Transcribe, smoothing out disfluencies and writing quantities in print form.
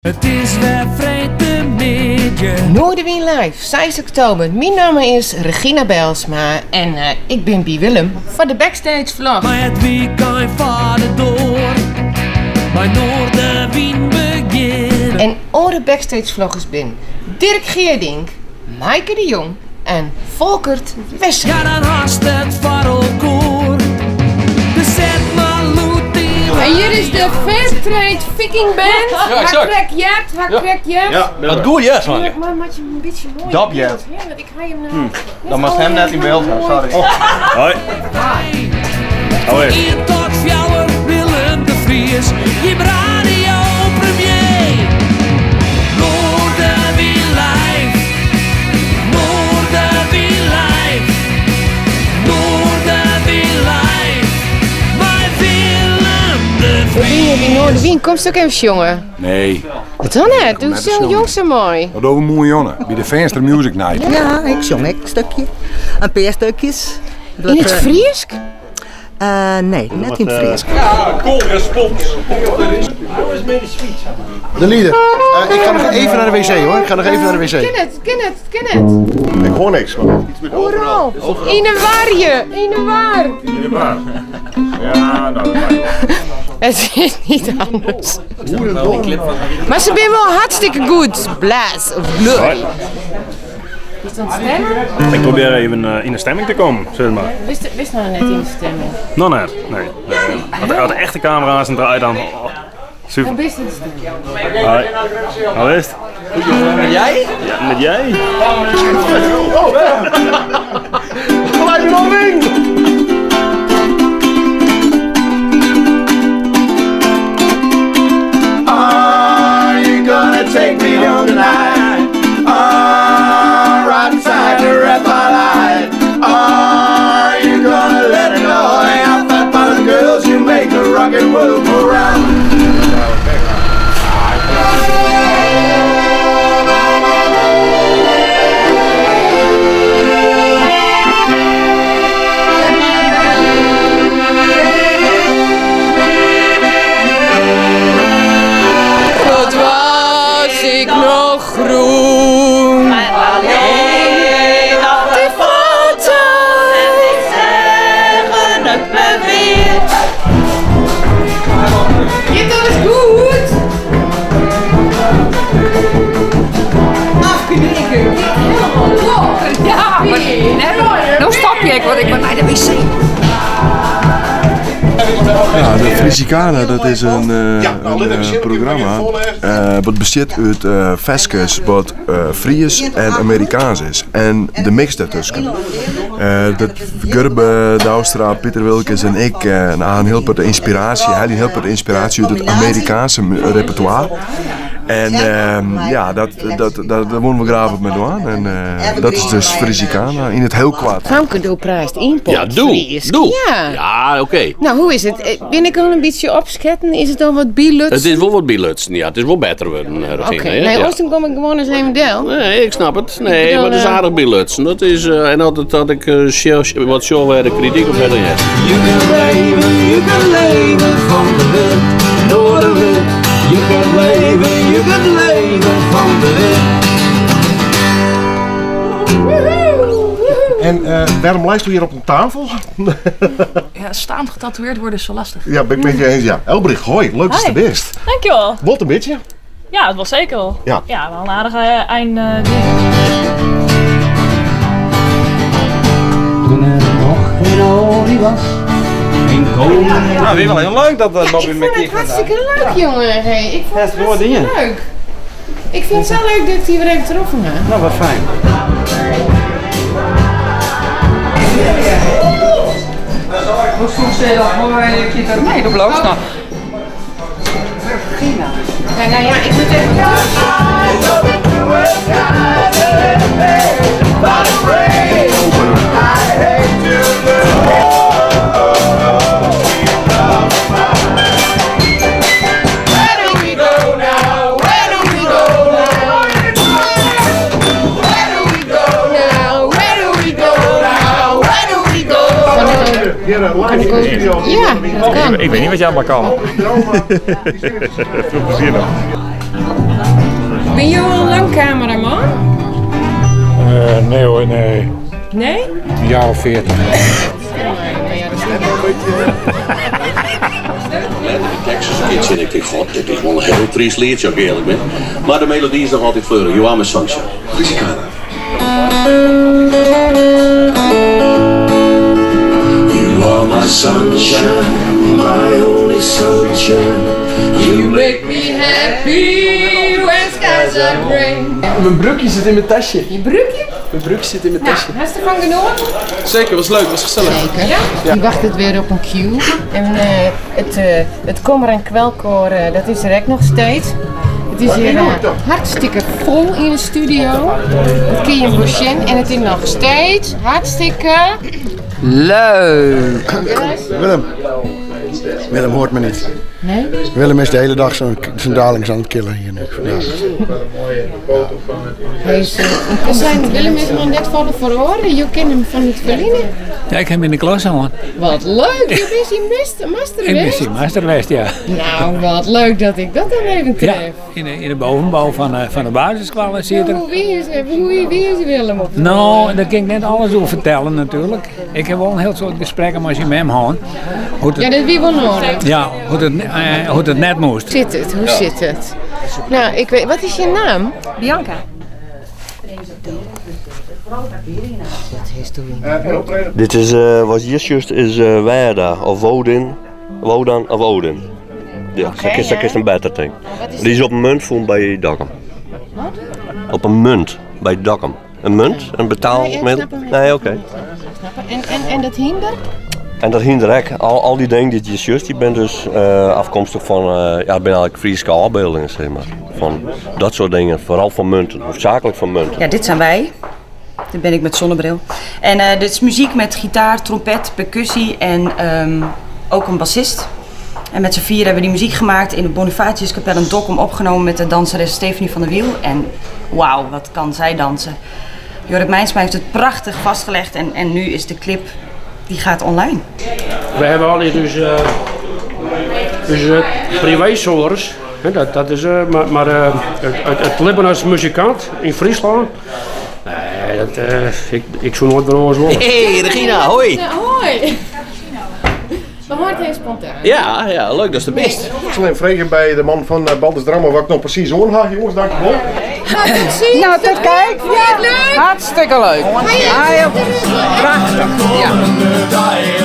It is wer freedtemiddei. Noardewyn Live, seis oktober. Myn namme is Regina Bijlsma en ik bin by Willem foar de backstage vlog. Mei it wykein foar de doar. Mei Noardewyn begjinne. En oare backstage vloggers bin Dirk Geerdink, Maaike de Jong en Folkert Wesseling. Ja, dan hast it foar elkoar. Dus set mar lûd dyn En hjir is de Fairtrade Viking Band. Ja, Ha exact. krekt heard, ha krekt heard. Ja, dat goed heard, Swanke. Maar moat je in bytsje moai Dat in beeld, heard. hè? Want ik ha him no Dan moatst him net yn byld ha, sorry. Hoi. Hoi. Ien tot fjouwer, Willem de Vries, jim radio premier. Noardewyn live, Noardewyn live, Noardewyn live, mei Willem de We binne hjir by Vries. Noardewyn, komst ek even sjonge? Nee. Wat dan net? Doe Net stil sjongen. jong sa moai. Dat dogge we moarn by de Feanster Music Night. Ja, ik sjong ek in stikje. In pear stikjes. Yn it Frysk? Nee, net yn it Frysk. De lieder. Ik ga noch even nei de wc hoor. Ik ga noch even nei de wc. Kin it, kin it, kin it. Ik hoor niks. Maar iets met Oeral. Yn 'e warje, yn 'e war. Yn de war. Ja, nou, dat lijkt wel. Het is niet anders. Mar se binne wol hartstikke goed. Blaze of Glory. Bist oan it stemmen? Ik probeer even yn de stemming te kommen, sis mar. Bist noch net yn de stemming? Noch net, nee. As de echte kamera's draait dan. Oh, super. Dan bist yn de stemming. Hoi. Hoe is it? Met jij? Ja, met jij? Gelijk Are you gonna take me home tonight? Ah, right inside the red light. Are you gonna let it know? I thought by the girls you make the rocket world go round. Wat was ik noch groen. Alleen op de foto. Zeggen het me weer. Giet alles goed? Afknikken, helemaal los. Ja, maar no stopje ik, want ik moet nei de wc. Ja, de Frisicana dat is in programma wat bestiet út ferskes wat Fries en Amerikaans is en de mix dêrtusken. Dat Gurbe Douwstra, Piter Wilkens en ik ha in hiel protte ynspiraasje, helje in hiel protte ynspiraasje út it Amerikaanske repertoire. En ja, dat, dat, dat, dêr wolle we graach wat mei dwaan. En dat is dus Frisicana yn it hiel koart. Famke, do praatst yn Ja, doe. Frysk. Doe. Ja. Ja, oké. No, hoe is it? Bin ik al in bytsje opsketten? Is it al wat bylutsen? It is wol wat bylutsen, ja. It is wol better wurden, Regina. Oké, hè? nee, Ja. oars dan kom ik gewoan ris even del. Nee, ik snap it. Nee, bedoel, mar it is aardich bylutsen. Dat is, en as dat ik wat sjoch wêr de krityk op hat, dan heart. Je kunt leven, je kunt leven van de wind, door de wind. Je kunt leven, je kunt leven van de wind. En waarom lijst u hier op een tafel? Ja, staand getatoeëerd worden is zo lastig. Ja, ben ik met je eens. Ja. Elbrich, hoi, leuk dat je Hi. er bist. Dankjewel. Wat een beetje. Ja, het was zeker wel. Ja. Ja, wel een aardige eind. Toen er nog geen olie was, geen kolen. Nou, weer wel heel leuk dat Ja, Bobby ik vond het McKee hartstikke leuk, jongen. Hey, ik vond het Ja, het hartstikke dingen. leuk. Ik vind het zo leuk dat ik die weer even getroffen heb. Nou, wat fijn. Hoe soms zei dat mooi kind Nee, de bloos nou. Ja, nou ja, ik moet even terug. Where do we go now? Where do we go now? Where do we go now? Where do we go now? Where do we go? Ja, dat kan. Ik weet niet wat jij allemaal kan. Veel plezier nog. cameraman? Nee hoor, nee. Nee? Een jaar of 40. De tekst is een keer zin. Ik denk, god, dit is wel een heel triest liedje, als ik eerlijk ben. Maar de melodie is nog altijd fleurig. You are my sunshine. You are my sunshine, my only sunshine. You make me happy when skies are grey. Mijn broekje zit in mijn tasje. Je broekje? Mijn broekje zit in mijn Nou, tasje. hast ervan genoten? Zeker, was leuk, was gezellig. Zeker. Ja? Die wacht het weer op een cue. En het kommer en kwelkoor, dat is er ook nog steeds. Het is hier hartstikke vol in de studio. Dat kun je een en het is nog steeds hartstikke leuk. Willem. Willem hoort me niet. Nee? Willem is de hele dag zo'n darlings aan het killen hier nu. Vandaag. Hij is, zijn, Willem is nog net voor de verhoren. Je kent hem van het verleden. Ja, ik heb hem in de klas al. Wat leuk, je bent hier master Ik ben hier master geweest, ja. Nou, wat leuk dat ik dat dan even tref. Ja, in de bovenbouw van de basisschool zit er. Hoe, wie is Willem op de Nou, daar kan ik net alles over vertellen natuurlijk. Ik heb wel een heel soort gesprekken met je met hem gehad. Hoe het, Ja, dat wie wel nodig. Ja, hoe het net moest. Zit het, hoe zit het? Nou, ik weet, wat is je naam? Bianca. Dat is doen. Dit is, wat hier juist is Werda of Wodin, Wodan of Odin. Ja, okay, dat is een beter ding. Die is op een munt voor bij Dokkum. Wat? Op een munt bij Dokkum. Een munt, een betaalmiddel. Nee, nee, oké. Okay. En dat hinder? En dat hinder ik. Al die dingen die je juist, die ben dus afkomstig van, ja, ben eigenlijk Friese afbeeldingen, zeg maar. Van dat soort dingen, vooral van munten, hoofdzakelijk van munten. Ja, dit zijn wij. Dit ben ik met zonnebril. En dit is muziek met gitaar, trompet, percussie en ook een bassist. En met z'n vier hebben we die muziek gemaakt in de Bonifatiuskapel in Dokkum, opgenomen met de danseres Stephanie van der Wiel. En wauw, wat kan zij dansen. Jorrit Meinsma heeft het prachtig vastgelegd en nu is de clip, die gaat online. We hebben al hier dus, privézolers. Dat is, maar het leven als muzikant in Friesland, nee, dat, ik zou nooit meer eens willen. Hey Regina, hoi! Hoi! We hoort heel spontaan. Ja, ja, leuk, dat is de best. Ik zal even vragen bij de man van Balders Drama wat ik nog precies hoor ga. Jongens, dankjewel. Nou, tot ziens. Nou, tot kijk. Ja, leuk. Hartstikke leuk. Ja, prachtig. Ja.